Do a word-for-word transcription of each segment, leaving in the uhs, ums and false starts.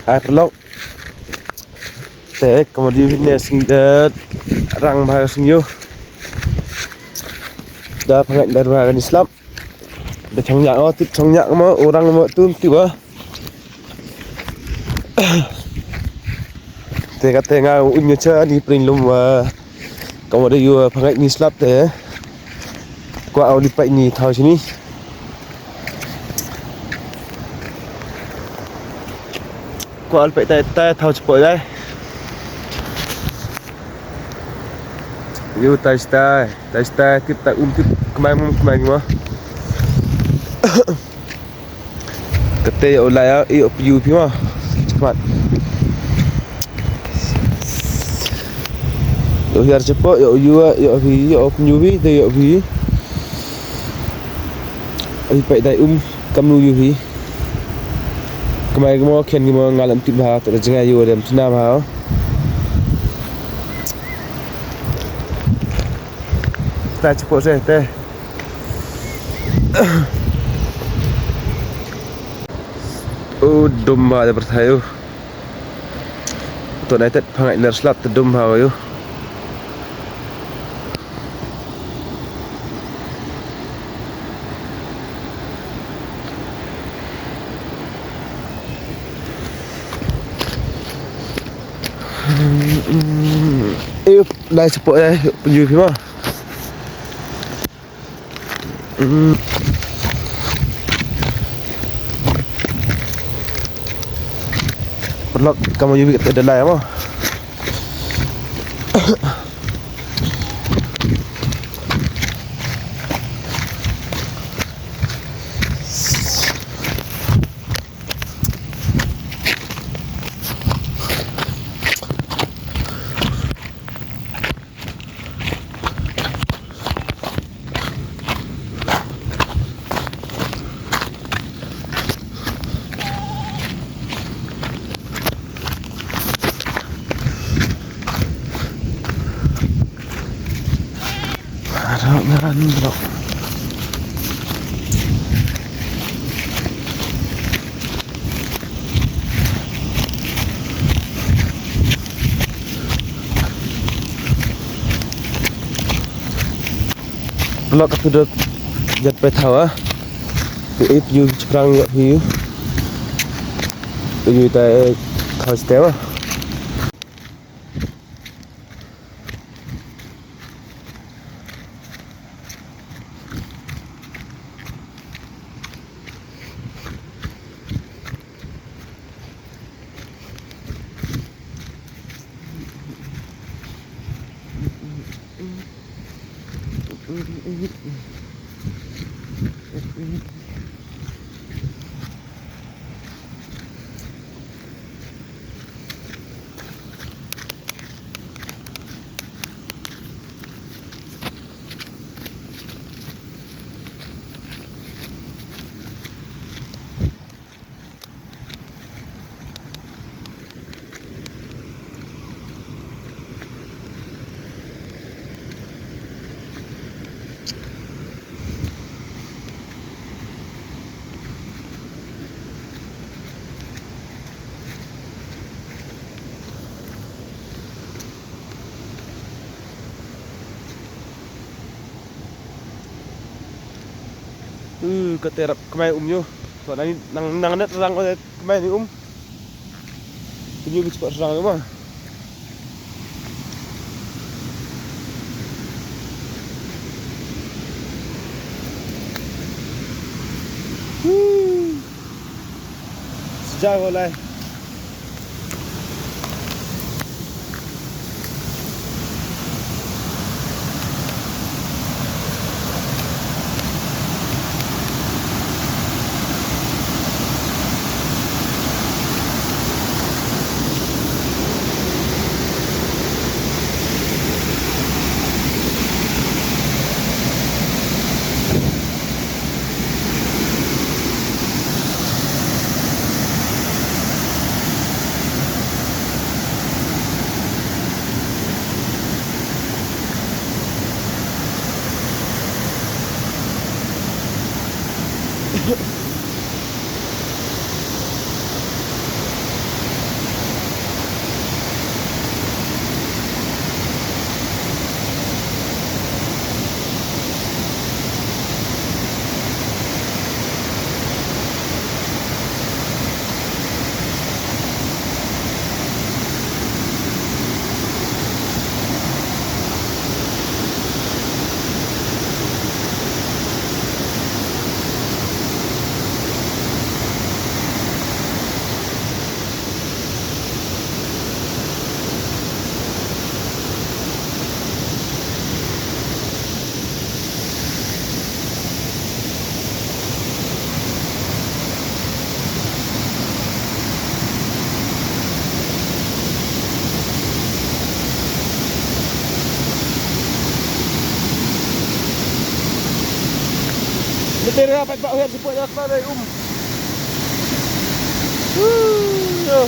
Ai paralok. Te ka madiu hi ne sngewdep rang bha ka sngi ïoh. Da pha ngeit ler bha kane slap. Da chong ïa o tip chong ïa mo orang mo tun tip ba. Te kate nga u nyo cha ni pring lum wa. Ka madiu pha ngeit ni slap te. Kwah u li pait ni thaw sini. Kwah u li pait tai tai thaw chapoh dai. Yu tai tai tai tai tip tai um tip kmai mum kmai ma. Kate ïa u lai ïa u pyu phi ma. Chakmat. Ïa u hiar chapoh ïa u yu ïa u phi ïa u pyu phi te ïa u phi. Ai pait dai um kam nu yu phi. Kmai ki mo khian ki mo nga lam tip bha te da jngai yu dem chna bha. Ta chapoh se te. U dum bha da pyrthai u. To nai tet pha ngeit ner slap te dum bha u. Yu, nai chapoh eh, pynju phi ma. Hmm. Paralok, ka madiu hi kata da lai mo. Aduh, ngaran, bro. Paralok, katu da jat peit hawa. Te ip yu chiprang yu yu. Yu tai thaw stem ah. Hmm, kata rap kmai um yu. To nang nang nang net rang kmai ni um. Kini ki spot rang ma. Woo. Sejak ko lai. Te re pat ba het sipot ya kla dei um. Woo, yo.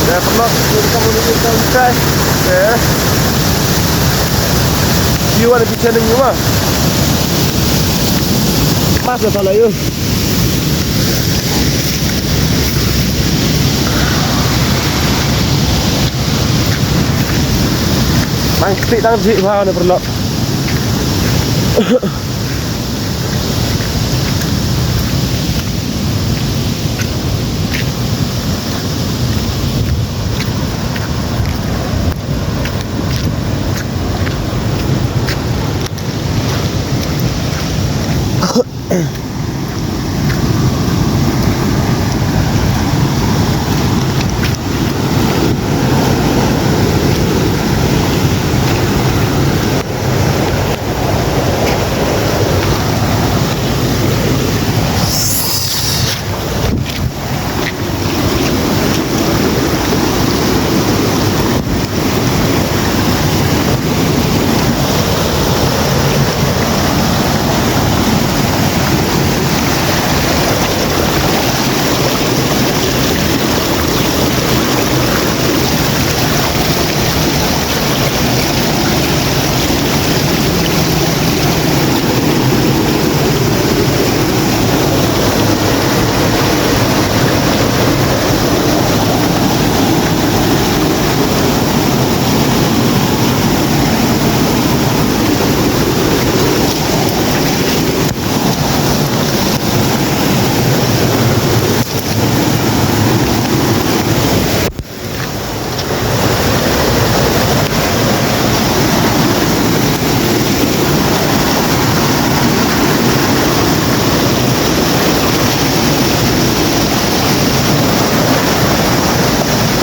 Ya, pernah kita mau di kita. Eh. You wanna be telling you, ah? Mas na pala yun. Mang kti tang ji wa ne perlu.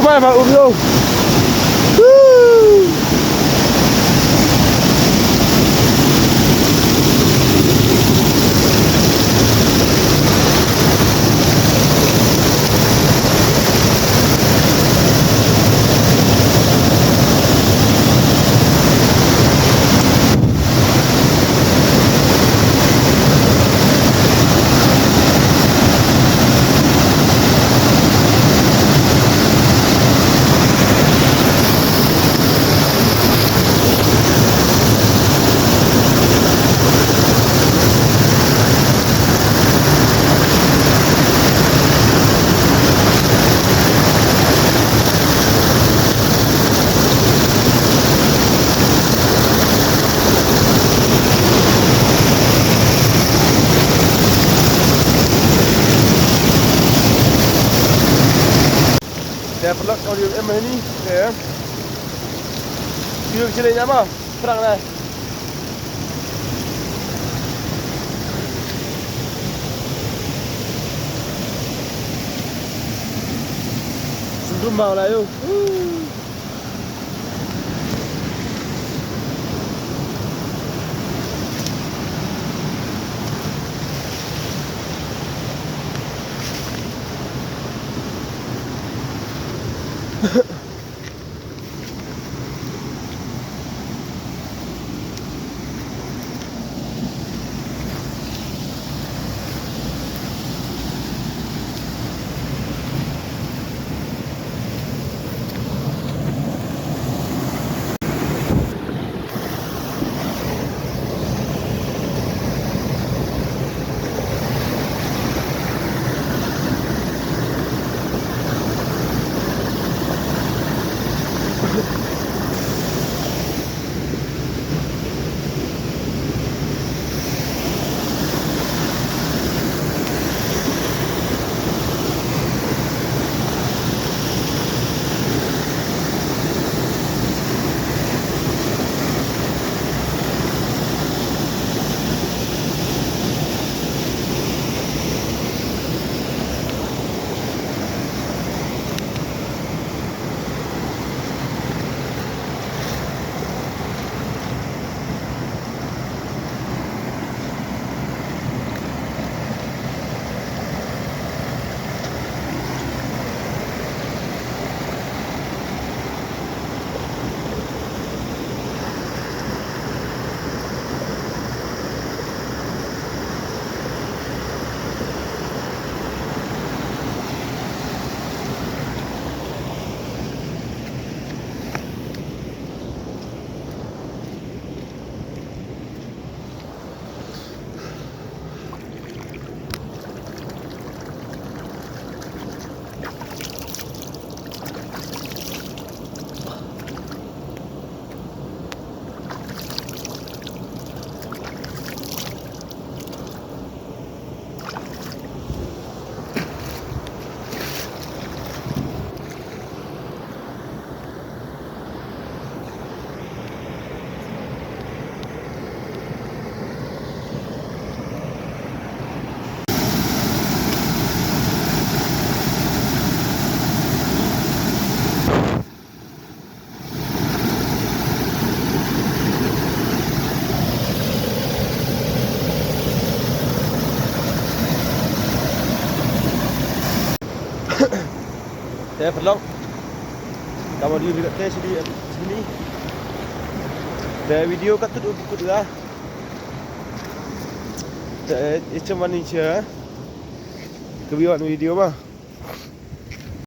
Come on, my Urio. Woo! Te paralok, kawei em hani te. Kawei chini nyama, perang dai. Sendrum bau lah yo. Eh, paralok. Tama di video te sini, sini. Te video katto u kut ga. Te e chemani che. Ka bi wan video ba.